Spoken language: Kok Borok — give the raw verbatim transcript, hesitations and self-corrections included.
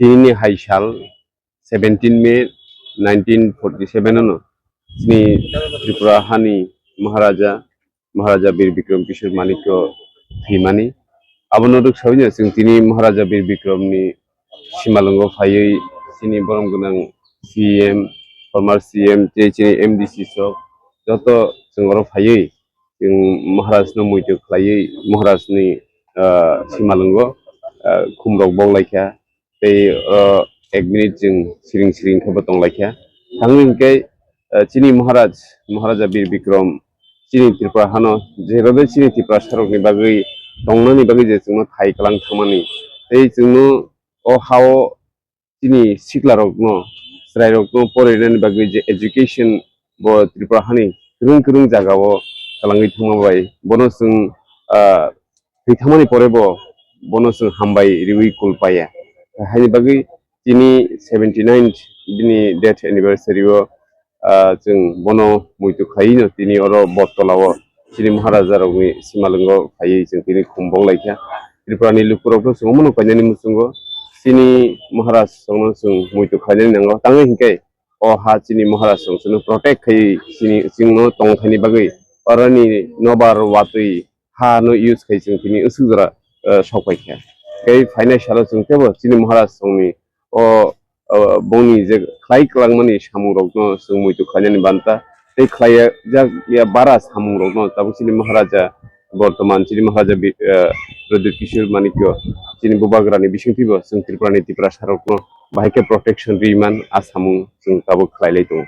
Tini hai sal seventeen May nineteen forty seven ano chini Tripura hani Maharaja, Maharaja Bir Bikram Kishore Manikya thwimani. Abono rwk sawi no chwng tini Maharaja Bir Bikram ni simalwngo phaiwi chini borom gwnang C M, former C M, tei chini M D C sok joto chwng oro phaiwi chwng Maharaj no muitu khlaiwi Maharaj ni, ah, simalwngo, ah, khum rok bok laikha. Tei oro ek minute chwng siring siring khe bo tong laikha. Tangwi hinkhe, ah, chini Maharaj, Maharaja Bir Bikram chini Tripura hano jerobe chini Tiprasa rokni bagwi tongnani bagwi je chwngno thai kwlang thangmani tei chwngno o hao chini sikla rokno, chwrai rokno porinani bagwi je education bo Tripura hani kwrwng kwrwng jagao kwlangwi thangma bai bono chwng, ah, thwi thangmani pore bo bono chwng hambai riwi kul paiya. Haini bagwi tini seventy nine bini death anniversary o, ah, chwng bono muitu khlaiwi no tini oro Bottola o chini Maharaja rokni simalwngo phaiwi chwng tini khum bok laikha. Tripura ni lukurok no chwng omono painani muchungo chini Maharaj rokno chwng muitu khlainani nango. Tangwi hinkhe o ha chini Maharaj rok chwngno protect khai chini chwngno tongthaini bagwi oroni nobar watwi ha no use khai chwng tini usuk jora, eh, sok paikha. Tei phainai salo chwng tebo chini Maharaj rokni o, o bongni je khlai kwlangmani samung rokno chwng muitu khlainani banta tei khlai jak ya bara samung rokno tabuk chini Maharaja bortoman chini Maharaja bi-, eh, Pradyut Kishore Manikya chini bubagrani bisingtwibo chwng Tripura ni Tiprasa rokno bahai khe protection riman a samung chwng tabuk khlai lai tongo.